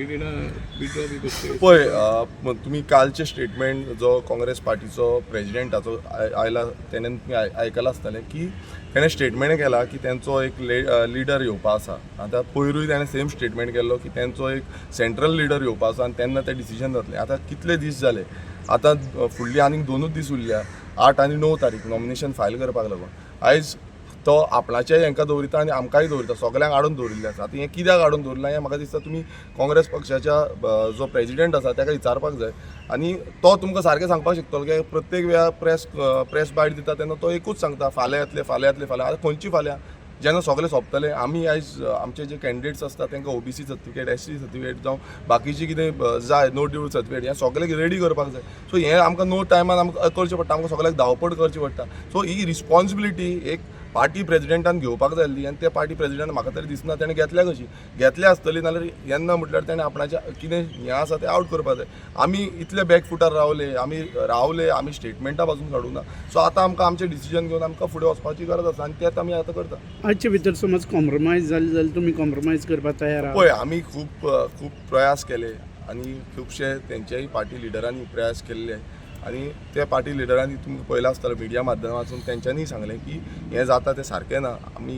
Withdraw बी करचे. पळय, तुमी कालचे स्टेटमेंट जो काँग्रेस पार्टीचो प्रेजिडेंटाचो आयला, तेणेन तुमी आयकलां आसतलें की तेणें स्टेटमेंट केला की तेंचो एक लिडर येवपा आसा. आतां पयरूय तेणें सेम स्टेटमेंट केल्लो की तेंचो एक सेंट्रल लिडर येवपा आसा आनी तेन्ना तें डिसिजन जातलें. आतां कितले दीस जाले? आतां फुडली आनीक 2च दीस उरल्या, 8 आनी 9 तारीख नॉमिनेशन फायल करपाक लागून. आयज तो आपणाचेय हांकां दवरिता आनी आमकांय दवरिता, सगल्यांक हाडून दवरिल्लें आसा. आतां हें कित्याक हाडून दवरलां हें म्हाका दिसता तुमी काँग्रेस पक्षाच्या जो प्रेजिडेंट आसा ताका विचारपाक जाय आनी तो तुमकां सारकें सांगपाक शकतलो, की प्रत्येक वेळार प्रेस प्रेस बायट दिता तेन्ना तो एकूच सांगता, फाल्यां येतले, फाल्यां येतले, फाल्यां. आतां खंयची फाल्यां, जेन्ना सगळें सोंपतलें? आमी आयज आमचे जे कॅन्डिडेट्स आसता तांकां ओबीसी सर्टिफिकेट, एससी सर्टिफिकेट जावं बाकीची कितें जाय, नो ड्यू सर्टिफिकेट, हें सगळें रेडी करपाक जाय. सो हें आमकां नो टायमान आमकां करचें पडटा, आमकां सगळ्याक धांवपळ करची पडटा. सो ही रिस्पॉन्सिबिलिटी एक पार्टी प्रेजिडेंटान घेवपाक जाय आसली आनी त्या पार्टी प्रेजिडेंट म्हाका तरी दिसना तेणें घेतल्या. कशी घेतल्या आसतली नाल्यार येन्ना म्हटल्यार तेणें आपणाचें कितें हें आसा तें आवट करपाक जाय. आमी इतले बॅक फुटार रावले, आमी रावले, आमी स्टेटमेंटा पासून काडूंक ना. सो आतां आमकां आमचें डिसिजन घेवन आमकां फुडें वचपाची गरज आसा आनी तेंच आमी आतां करता. आजचे भितर समज कॉम्प्रोमायज जालें जाल्यार तुमी कॉम्प्रोमायज करपाक तयार आहात? पळय, आमी खूब खूब प्रयास केले आनी खुबशे तेंच्याय पार्टी लिडरांनी प्रयास केल्ले आनी त्या पार्टी लिडरांनी तुमकां पळयलां आसतलें मिडिया माध्यमातून, तेंच्यांनी सांगलें की हें जाता तें सारकें ना, आमी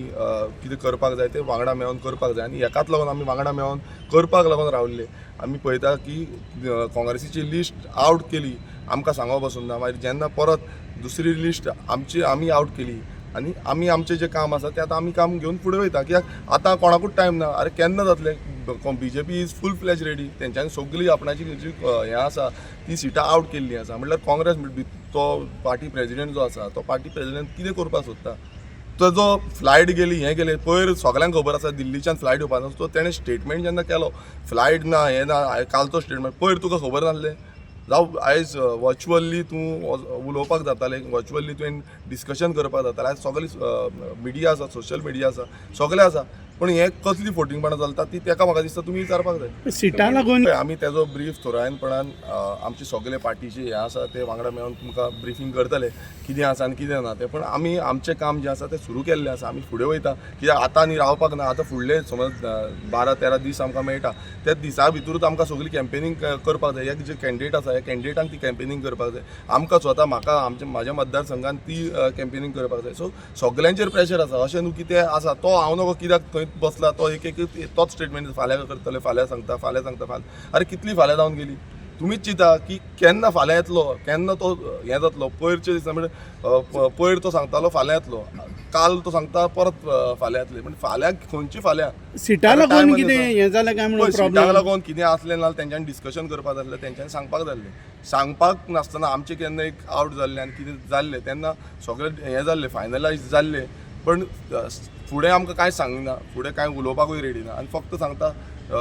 कितें करपाक जाय तें वांगडा मेळोन करपाक जाय. आनी हेकाच लागून आमी वांगडा मेळोन करपाक लागून रावल्ले. आमी पळयता की काँग्रेसीची लिस्ट आवट केली, आमकां सांगो पसून ना. मागीर जेन्ना परत दुसरी लिस्ट आमची आमी आवट केली आनी आमी आमचें जें काम आसा तें आतां आमी काम घेवन फुडें वयता, कित्याक आतां कोणाकूच टायम ना. अरे, केन्ना जातलें? BJP is full fledge ready. तेंच्यांनी सगळी आपणाची जी हें आसा ती सिटां आवट केल्ली आसा. म्हटल्यार काँग्रेस तो पार्टी प्रेजिडेंट जो आसा, तो पार्टी प्रेजिडेंट कितें करपाक सोदता? तेजो फ्लायट गेली, हें गेलें, पयर सगल्यांक खबर आसा दिल्लीच्यान फ्लायट येवपा ना. सो तेणें स्टेटमेंट जेन्ना केलो, फ्लायट ना, हें ना, कालचो स्टेटमेंट, पयर तुका खबर नासलें? जावं आयज वर्च्युअली तूं उलोवपाक जातालें, वर्च्युअली तुवें डिस्कशन करपाक जातालें. आयज सगळी मिडिया आसा, सोशल मिडिया आसा, सगळें आसा, पूण हें कसली फटींगपणां चलता ती तेका म्हाका दिसता तुमी विचारपाक जाय. सिटां लागून आमी तेजो ब्रीफ थोरायनपणान आमचे सगळे पार्टीचे हे आसा ते वांगडा मेळोन तुमकां ब्रिफींग करतले, कितें आसा आनी कितें ना तें. पण आमी आमचें काम जें आसा तें सुरू केल्लें आसा, आमी फुडें वयता, कित्याक आतां आनी रावपाक ना. आतां फुडले समज 12-13 दीस आमकां मेळटा, त्या दिसा भितरूच आमकां सगळी कॅम्पेनींग करपाक जाय. हे जे कॅन्डिडेट आसा, ह्या कॅन्डिडेटांक ती कॅम्पेनींग करपाक जाय. आमकां स्वता, म्हाका आमच्या म्हाज्या मतदारसंघान ती कॅम्पेनींग करपाक जाय. सो सगल्यांचेर प्रेशर आसा. अशें न्हू की ते आसा तो हांव नको कित्याक थंय बसला तो एक एक तोच स्टेटमेंट फाल्यां करतले, फाल्यां सांगता, फाल्यां सांगता, फाल्यां. अरे, कितली फाल्यां जावन गेली? तुमीच चिंता की केन्ना फाल्यां येतलो, केन्ना तो हें जातलो. पयरच्या दिसा म्हणजे पयर तो सांगतालो फाल्यां येतलो, काल तो सांगता परत फाल्यां येतले. म्हणजे फाल्यां खंयची फाल्यां? सिटां आतां लागून time कितें आसा. हें जालें काय म्हणून पळय, सिटाक प्रॉब्लम? लागून कितें आसलें ना, तेंच्यांनी डिस्कशन करपाक जाय आसलें, तेंच्यांनी सांगपाक जाय आसलें. सांगपाक नासतना आमचें केन्ना एक आवट जाल्लें आनी कितें जाल्लें तेन्ना सगळें हें जाल्लें, फायनलायज जाल्लें, पण फुडें आमकां कांय सांगना, फुडें कांय उलोवपाकूय रेडी ना आनी फक्त सांगता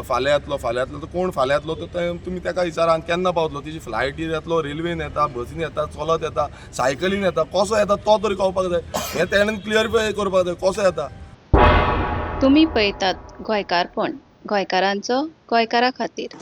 फाल्यां येतलो, फाल्यां येतलो. तो कोण फाल्यां येतलो तो तें तुमी तेका विचारा. आनी केन्ना पावतलो? तेजी फ्लायटीर येतलो, रेल्वेन येता, बसीन येता, चलत येता, सायकलीन येता, कसो येता तो तरी कळपाक जाय. हें तेणेन क्लियरिफाय करपाक जाय, कसो येता. तुमी पळयतात गोंयकारपण, गोंयकारांचो गोंयकारा खातीर.